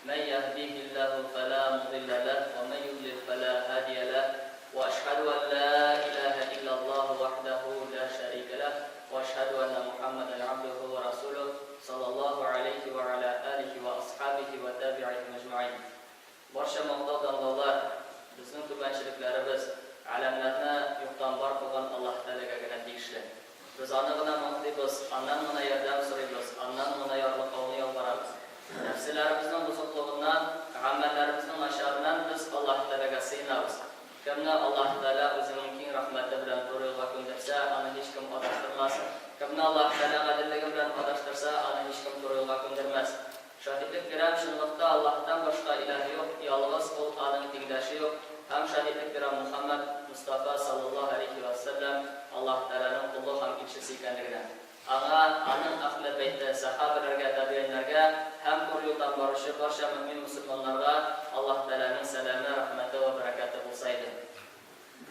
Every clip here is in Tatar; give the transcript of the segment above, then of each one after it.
من يهديه الله فلا مضل له ومن يضلل فلا هادي له وأشهد أن لا إله إلا الله وحده لا شريك له وأشهد أن محمدا عبده ورسوله صلى الله عليه وعلى آله وأصحابه وتابعهم أجمعين. Барча мактау данлаулар, безнең түбәнчелекләребез, галәмнәрне юктан бар кылган Аллаһ Тәгаләгә генә тиешле. Без Аны гына мактыйбыз, Аннан гына ярдәм сорыйбыз, Аннан гына ярлыкауны ялварабыз. Нәфселәребезнең бозыклыгыннан, гамәлләребезнең начарыннан без Аллаһ Тәгаләгә сыенабыз. Кемне Аллаһ Тәгалә Үзенең киң рәхмәте белән туры юлга күндерсә, аны һичкем адаштырмас. Кемне Аллаһ Тәгалә гаделлеге белән адаштырса, аны һичкем туры юлга күндермәс. Шаһитлек бирәм, чынлыкта Аллаһтан башка илаһ юк, ялгыз Ул, Аның тиңдәше юк, һәм шаһитлек бирәм Мухәммәд Мостафа салләллаһу галәйһи вә сәлләм Аллаһ Тәгаләнең колы һәм илчесе икәнлегенә. Аңа, аның әһле бәйте, сәхабәләргә, табигыйннәргә һәм туры юлдан баручы барча мөэмин-мөселманнарга Аллаһ Тәгаләнең сәламе, рәхмәте вә бәрәкәте булса иде.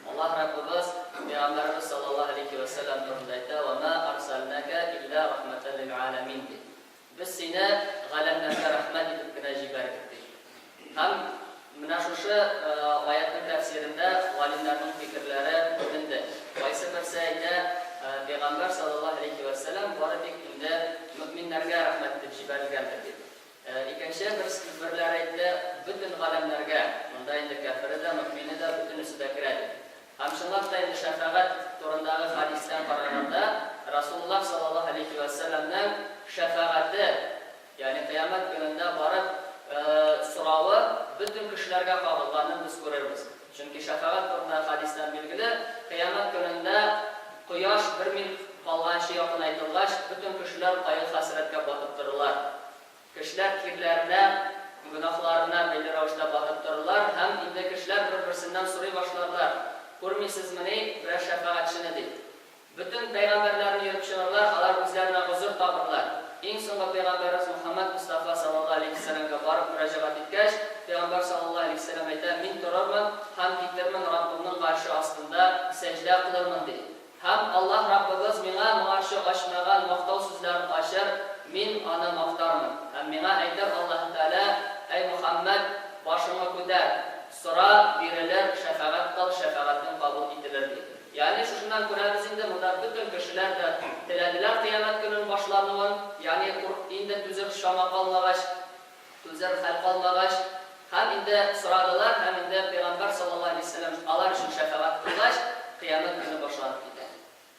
Аллаһ Раббыбыз Пәйгамбәребез салләллаһу галәйһи вә сәлләм турында әйтә, Вә мә арсәлнәкә илля рәхмәтән лил галәмин, ди. Без сине галәмнәргә рәхмәт итеп кенә җибәрдек, ди. Һәм менә шушы аятьнең тәфсирендә галимнәрнең фикерләре бүленде. Кайсы берсе әйтә, Пәйгамбәр салләллаһу галәйһи вә сәлләм бары тик инде мөэминнәргә рәхмәт итеп җибәрелгәндер, дип. Икенче берләре әйтте, бөтен галәмнәргә, монда инде кяфере дә, мөэмине дә, бөтенесе дә керә, дип. Һәм чынлап та инде шәфәгать турындагы хәдистән караганда, Расулуллаһ саллаллаһу галәйһи вә сәлләмнең шәфәгате, ягъни кыямәт көнендә барып соравы бөтен кешеләргә кагылганын без күрербез. Чөнки шәфәгать турындагы хәдистән билгеле, кыямәт көнендә кояш бер миль калганчы якынайтылгач, бөтен кешеләр кайгы-хәсрәткә батып торырлар. Кешеләр тирләренә, гөнаһларына бәйле рәвештә батып торырлар һәм инде кешеләр бер-берсеннән сорый башларлар, Күрмисезмени берәр шәфәгатьчене? дип. Бөтен пәйгамбәрләрне йөреп чыгырлар, алар үзләренә гозер табырлар. Иң соңгы пәйгамбәребез Мөхәммәд Мостафа саллаллаһу галәйһи вәссәламгә барып мөрәҗәгать иткәч, пәйгамбәр саллаллаһу галәйһи вәссәлам әйтә, Мин торырмын һәм китермен Раббымның гарше астында сәҗдә кылырмын, ди. Һәм Аллаһ Раббыбыз миңа моңарчы ачмаган мактау сүзләрен ачыр, мин Аны мактармын. Һәм миңа әйтер Аллаһы Тәгалә, Әй Мөхәммәд, башыңны күтәр, сора, бирелер, шәфәгать кыл, шәфәгатең кабул ителер, ди. Ягъни шушыннан күрәбез инде, монда бөтен кешеләр дә теләделәр кыямәт көнен башлануын, ягъни инде түзер чама калмагач, Түзәр хәл калмагач, һәм инде сорадылар, һәм инде Пәйгамбәр саллаллаһу галәйһи вә сәлләм алар өчен шәфәгать кылгач, Кыямәт көне башланып китә.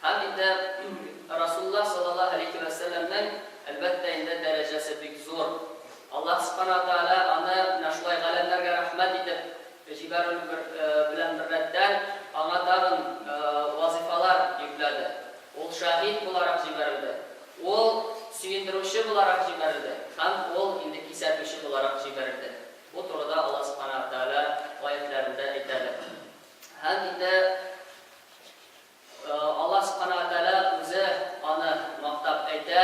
Һәм инде Расулуллаһ саллаллаһу галәйһи вә сәлләмнең, әлбәттә инде, дәрәҗәсе бик зур. Аллаһ Сүбхәнәһү вә Тәгалә аны менә шулай галәмнәргә рәхмәт итеп җибәрү белән беррәттән, аңа тагын вазыйфалар йөкләде. Ул шаһит буларак җибәрелде. Ул сөендерүче буларак җибәрелде һәм ул инде кисәтүче буларак җибәрелде. Бу турыда Аллаһ Сүбхәнәһү вә Тәгалә аятьләрендә әйтәдер. Һәм инде Аллаһ Сүбхәнәһү вә Тәгалә үзе аны мактап әйтә,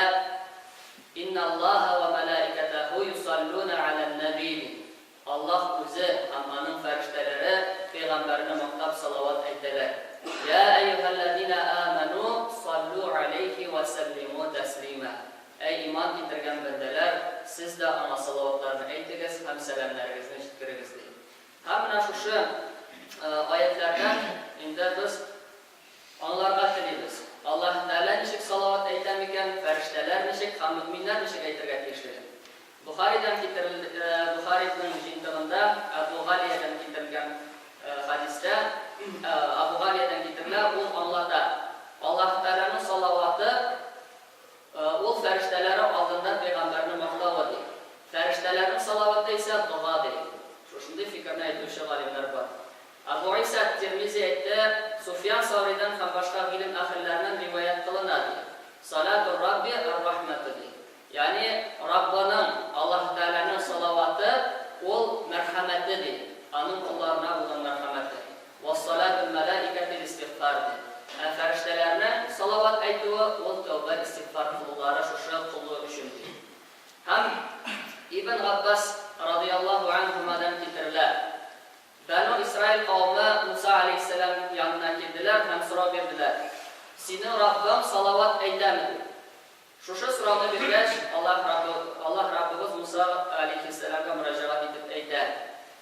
Инналлаһа вә мәләикәтәһү юсаллүнә галән-нәби, ди. Аллаһ Үзе һәм Аның фәрештәләре пәйгамбәрне мактап салават әйтәләр, Йә әйюһәлләзинә амәнү саллү галәйһи вә сәллимү тәслимә, Әй иман китергән бәндәләр, сез дә аңа салаватларны әйтегез һәм сәламнәрегезне җиткерегез, ди. Һәм менә шушы аятьләрдән инде без Аңларга телибез. Аллаһ Тәгалә ничек салават әйтә микән, фәрештәләр ничек һәм мөэминнәр ничек әйтергә тиешлеген. Бохаридан китерел Бохариның җыентыгында Әбу Галиядән китерелгән хәдистә Әбу Галиядән китерелә, ул аңлата, Аллаһ Тәгаләнең салаваты ул фәрештәләре алдында пәйгамбәрне мактавы, ди. Фәрештәләрнең салаваты исә дога, ди. Шушындый фикерне әйтүче галимнәр бар. Әбу Иса әт-Тирмизи әйтте, Суфьян Сауридан һәм башка гыйлем әһелләреннән риваять кылына, ди, Салатур Рабби ар-рахмәту, ди. Ягъни Раббының, Аллаһ Тәгаләнең салаваты ул мәрхәмәте, ди, Аның колларына булган мәрхәмәте. Вассалатул мәләикәти листигъфар, ди. Ә фәрештәләрнең салават әйтүе ул тәүбә-истигъфар кылулары шушы колы өчен, ди. Һәм Ибн Габбас радыяллаһу анһумадан китерелә, Бәнү Исраил кавеме Муса галәйһиссәлам янына килделәр һәм сорау бирделәр, Синең Раббың салават әйтәме? дип. Шушы сорауны биргәч, Аллаһ Раббы, Аллаһ Раббыбыз Муса галәйһиссәламгә мөрәҗәгать итеп әйтә,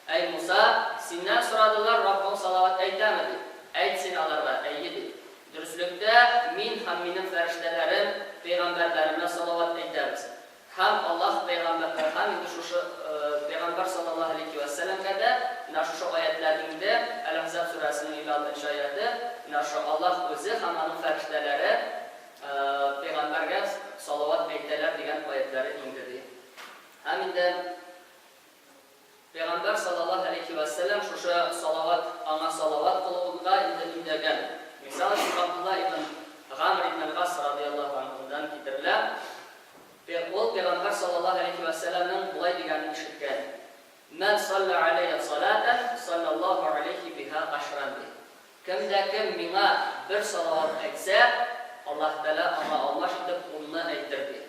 Әй Муса, синнән сорадылар, Раббың салават әйтәме, дип. Әйт син аларга, Әйе, дип. Дөреслектә, мин һәм минем фәрештәләрем пәйгамбәрләремә салават әйтәбез. Һәм Аллаһ пәйгамбәр, һәм инде шушы пәйгамбәр саллаллаһу галәйһи вә сәлләмгә дә менә шушы аятьләр иңде, Әл-Әхзаб сүрәсенең 56 нчы аяте, менә шушы Аллаһ үзе һәм аның фәрештәләре пәйгамбәргә салават әйтәләр дигән аятьләре иңде, ди. Һәм инде Пәйгамбәр саллаллаһу галәйһи вә сәлләм шушы салават, аңа салават кылуга инде өндәгән. Мисал өчен, Габдулла ибн Гамр ибн әл-Гас радыяллаһу анһудан китерелә, ул Пәйгамбәр саллаллаһу галәйһи вә сәлләмнең болай дигәнен ишеткән, Мән салля аләйя салатән, саллаллаһу аләйһи биһа ашран, ди. Кем дә кем миңа бер салават әйтсә, Аллаһ Тәгалә аңа алмаш итеп унны әйтер, ди.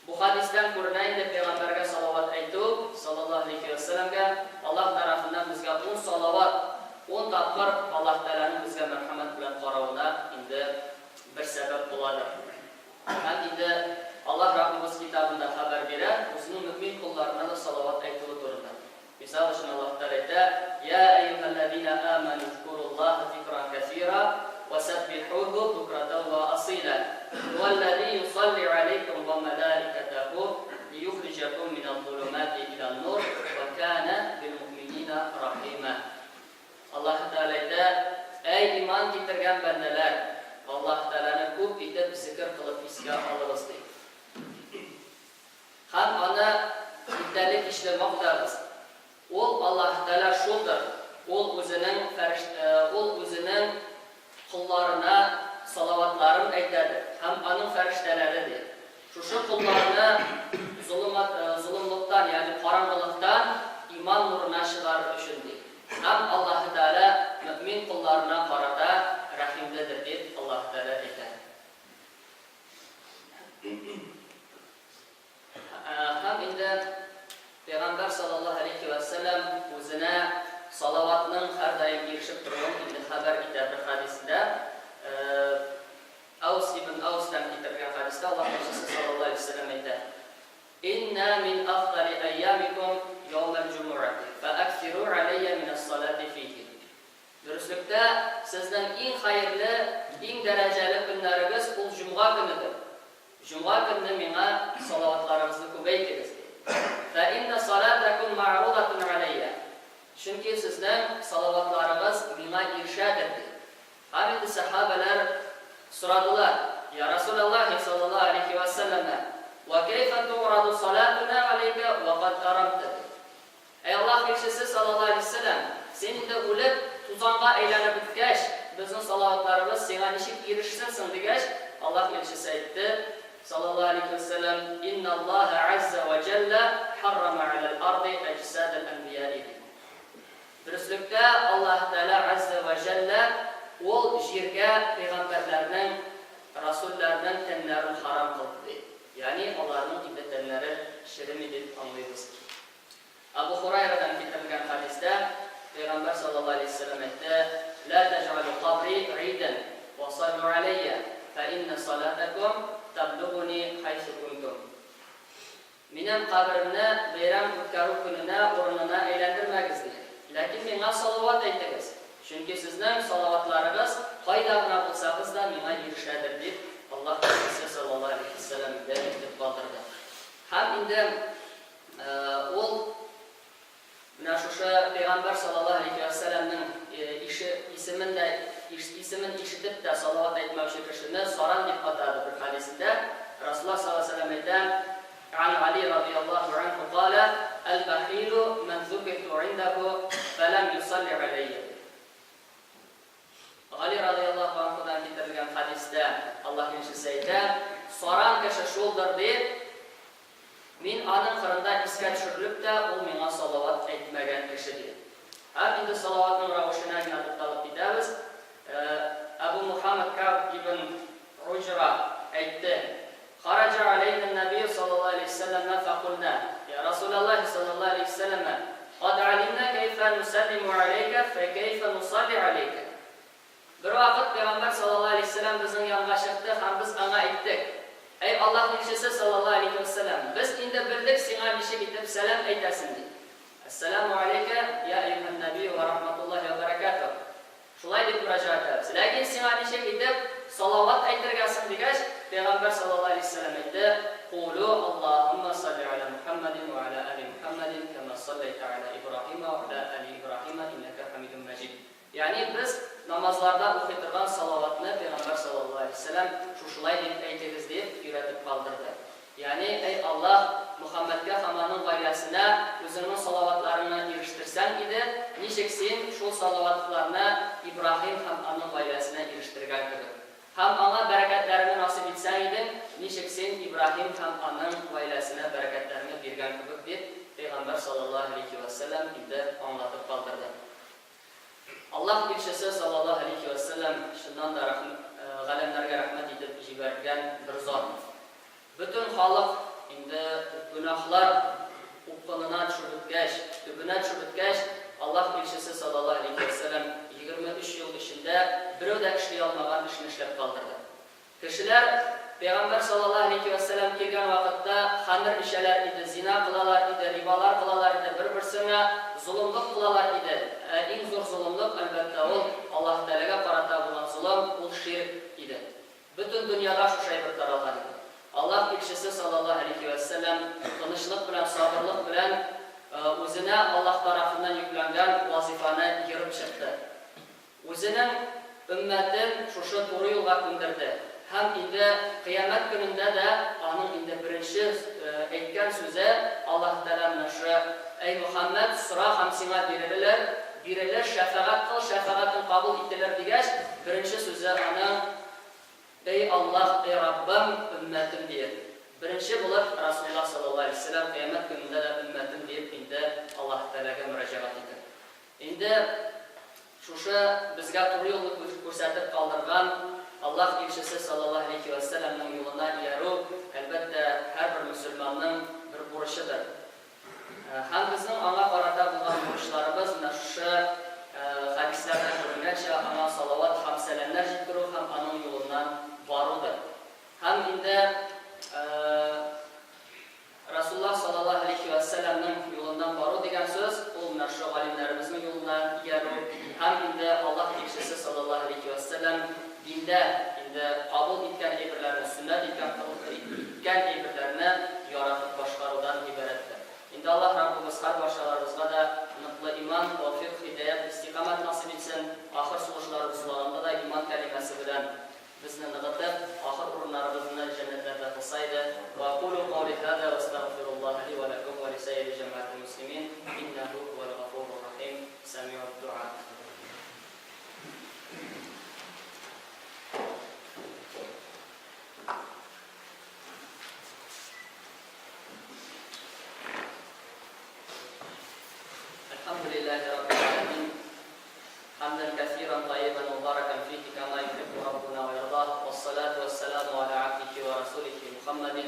Бу хәдистән күренә инде пәйгамбәргә салават әйтү, саллаллаһу галәйһи вә сәлләмгә, Аллаһ тарафыннан безгә ун салават, ун тапкыр Аллаһ Тәгаләнең безгә мәрхәмәт белән каравына инде бер сәбәп буладыр. Һәм инде Аллаһ Раббыбыз китабында хәбәр бирә, үзенең мөэмин колларына да салават әйтүе турында. Мисал өчен, Аллаһ Тәгалә әйтә, Йә әйюһәлләзинә амәнү зкуруллаһа зикран кәсира вә сәббихүһү букратән вә асыйлә. Һүәлләзи юсалли аләйкүм вә мәләикәтәһү лиюхриҗәкүм минәз-зулумати илән-нур вә кәнә билмуъмининә рахимә. Аллаһ Тәгалә әйтә, Әй иман китергән бәндәләр, Аллаһ Тәгаләне күп итеп зекер кылып искә алыгыз, ди. Һәм Аны иртәле-кичле мактагыз. Ул, Аллаһы Тәгалә шулдыр, Ул Үзенең фәреш Ул Үзенең колларына салаватларын әйтәдер һәм Аның фәрештәләре ди. Шушы колларны золымат золымлыктан, ягъни караңгылыктан иман нурына чыгарыр өчен ди. Һәм Аллаһы Тәгалә мөэмин колларына карата рәхимледер, дип Аллаһы Тәгалә әйтә. Һәм инде Пәйгамбәр саллаллаһу галәйһи вә сәлләм үзенә салаватның һәрдаим ирешеп торуын инде хәбәр итә бер хәдисендә. Аус ибн Аустан китерелгән хәдистә Аллаһ илчесе саллаллаһу галәйһи вә сәлләм әйтә, Инна мин афдали әйямикум яумәл җумуати, фәәксиру галәйя минәс-салати фихи. Дөреслектә, сезнең иң хәерле, иң дәрәҗәле көннәрегез ул җомга көнедер. Җомга көнне миңа салаватларыгызны күбәйтегез, ди. Фә иннә салатәкүм мәгърудатун галәйя. Чөнки сезнең салаватларыгыз миңа ирешәдер, ди. Һәм инде сәхабәләр сорадылар, Я Расүләллаһи саллаллаһу галәйһи вә сәлләмә, вә кәйфә туграду салатуна галәйкә вә кад әрамтә, ди. Әй Аллаһ илчесе, саллаллаһу галәйһи вә сәлләм, син инде үлеп, тузанга әйләнеп беткәч, безнең салаватларыбыз сиңа ничек ирешсен соң, дигәч, Аллаһ илчесе әйтте, саллаллаһу галәйһи вә сәлләм, Инналлаһа газзә вә җәллә харрама галәл-арди әҗсадәл әнбияи, ди. Дөреслектә, Аллаһ Тәгалә газзә вә җәллә Ул җиргә пәйгамбәрләрнең, расүлләрнең тәннәрен харам кылды, ди. Ягъни аларның инде тәннәре череми дип аңлыйбыз. Әбу Һурайрадан китерелгән хәдистә Пәйгамбәр саллаллаһу галәйһи ва сәлләм әйтте, Лә тәҗгалү кабри гыйдән ва саллү галәйя, фә иннә салатәкүм тәблүгүни хайсу кунтум. Минем каберемне бәйрәм үткәрү көненә, урынына әйләндермәгез, ди. Ләкин миңа салават әйтегез, чөнки сезнең салаватларыгыз кайда гына булсагыз да миңа ирешәдер, дип Аллаһ илчесе саллаллаһу галәйһи ва сәлләм инде әйтеп калдырды. Һәм инде Ул менә шушы пәйгамбәр саллаллаһу галәйһи вә сәлләмнең ише исемен дә исемен ишетеп тә салават әйтмәүче кешене саран дип атады бер хәдисендә. Расулуллаһ саллаллаһу галәйһи вә сәлләм әйтә, Ан Али радыяллаһу анһу калә, Әл-бәхилу мән зукирту индәһу фәләм юсалли галәйя. Гали радыяллаһу анһудан китерелгән хәдистә Аллаһ илчесе әйтә, Саран кеше шулдыр дип, Мин аның кырында искә төшерелеп тә, ул миңа салават әйтмәгән кеше, ди. Һәм инде салаватның рәвешенә генә тукталып китәбез. Әбу Мухаммад Кәгъб ибн Уҗра әйтте, Хараҗа аләйнә н-нәбийю саллаллаһу галәйһи ва сәлләмә фәкульнә, Йа Расүләллаһи саллаллаһу галәйһи ва сәлләмә, кад алимнә кәйфә нусәллимү галәйкә, фәкәйфә нусалли галәйкә? Бервакыт Пәйгамбәр саллаллаһу галәйһи ва сәлләм безнең янга чыкты һәм без аңа әйттек, Әй Аллаһ илчесе саллаллаһу алейһи вә сәлләм, без инде белдек сиңа ничек итеп сәлам әйтәсен, ди. Әссәламү алейкә, йа әйюһән нәбийю вә рахматуллаһи вә бәрәкәтүһ. Шулай дип мөрәҗәгать итәбез. Ләкин сиңа ничек итеп салават әйтергә соң дигәч, Пәйгамбәр саллаллаһу алейһи вә сәлләм әйтте, Кулу Аллаһумма салли аля Мухаммадин вә аля али Мухаммадин кәмә салләйтә аля Ибраһима вә аля али Ибраһима иннәкә хәмидун мәҗид. Ягъни без намазларда укый торган салаватны Пәйгамбәр саллаллаһу алейһи вә сәлләм шушылай дип әйтегез дип өйрәтеп калдырды. Ягъни, әй Аллаһ, Мөхәммәдкә һәм аның гаиләсенә Үзеңнең салаватларыңны ирештерсәң иде, ничек Син шул салаватларны Ибраһим һәм аның гаиләсенә ирештергән кебек. Һәм аңа бәрәкәтләреңне насыйп итсәң идең, ничек Син Ибраһим һәм аның гаиләсенә бәрәкәтләреңне биргән кебек, дип, Пәйгамбәр саллаллаһу галәйһи вә сәлләм инде аңлатып калдырды. Аллаһ илчесе саллаллаһу галәйһи вә сәлләм чыннан да галәмнәргә рәхмәт итеп җибәрелгән бер зат. Бөтен халык инде гөнаһлар упкынына төшеп беткәч, төбенә төшеп беткәч, Аллаһ илчесе саллаллаһу галәйһи вә сәлләм 23 ел эчендә берәү дә эшли алмаган эшне эшләп калдырды. Кешеләр Пәйгамбәр саллаллаһу галәйһи вә сәлләм килгән вакытта хәмер эчәләр иде, зина кылалар иде, рибалар кылалар иде, бер-берсенә золымлык кылалар иде. Ә иң зур золымлык, әлбәттә, ул Аллаһ Тәгаләгә карата булган золым, ул ширк иде. Бөтен дөньяда шушы әйбер таралган иде. Аллаһ илчесе саллаллаһу галәйһи вә сәлләм тынычлык белән, сабырлык белән үзенә Аллаһ тарафыннан йөкләнгән вазифаны ерып чыкты. Үзенең өммәтен шушы туры юлга күндерде. Һәм инде Кыямәт көнендә дә аның инде беренче әйткән сүзе, Аллаһ Тәгалә менә шушы, Әй Мөхәммәд, сора һәм сиңа бирелелер, бирелер, шәфәгать кыл, шәфәгатең кабул ителер, дигәч, беренче сүзе аның, Әй Аллаһ, әй Раббым, өммәтем, диеп. Беренче булып Расулуллаһ саллаллаһу галәйһи ва сәлләм Кыямәт көнендә дә өммәтем диеп инде Аллаһ Тәгаләгә мөрәҗәгать итер. Инде шушы безгә туры юлны күрсәтеп калдырган Аллаһ илчесе саллаллаһу галәйһи вә сәлләмнең юлына иярү, әлбәттә, һәрбер мөселманның бер бурычыдыр. Һәм безнең аңа карата булган бурычларыбыз менә шушы хәдисләрдән күренгәнчә, аңа салават һәм сәламнәр җиткерү һәм аның юлыннан барудыр. Һәм инде Расуллаһ саллаллаһу галәйһи вә сәлләмнең юлыннан бару дигән сүз, ул менә шушы галимнәребезнең юлына иярү һәм инде Аллаһ илчесе саллаллаһу галәйһи вә сәлләм диндә инде кабул иткән әйберләрне, сөннәт иткән, иткән әйберләрне яратып башкарудан гыйбарәттер. Инде Аллаһ Раббыбыз һәрбарчаларыбызга да ныклы иман, тәүфикъ, һидаять, истикамәт насыйп итсен, ахыр сулышларыбыз сулаганда да иман кәлимәсе белән Безне ныгытып, ахыр урыннарыбызны җәннәтләрдә кылса иде. Ва акулу каули һаза ва астагфируллаһа ли ва ләкум ва лисаири җәмәгатил мөслимин, иннәһу һувәл гафурур рахим, сәмиуд дуа. Әлхәмдүлилләһи раббил галәмин. حمدا كثيرا طيبا مباركا فيه كما يحب ربنا ويرضاه والصلاة والسلام على عبده ورسوله محمد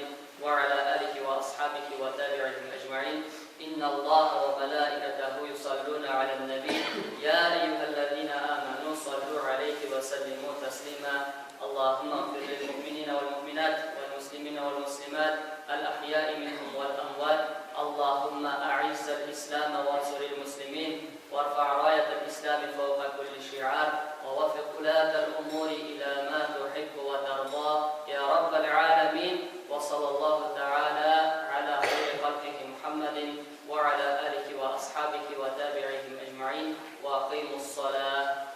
وعلى آله وأصحابه وتابعهم أجمعين إن الله وملائكته يصلون على النبي يا أيها الذين آمنوا صلوا عليه وسلموا تسليما اللهم اغفر للمؤمنين والمؤمنات والمسلمين والمسلمات الأحياء منهم والأموات اللهم أعز الإسلام وانصر المسلمين وارفع راية الإسلام فوق كل شعار ووفق ولاة الأمور إلى ما تحب وترضى يا رب العالمين وصلى الله تعالى على خير خلقه محمد وعلى آله وأصحابه وتابعيهم أجمعين وأقيموا الصلاة.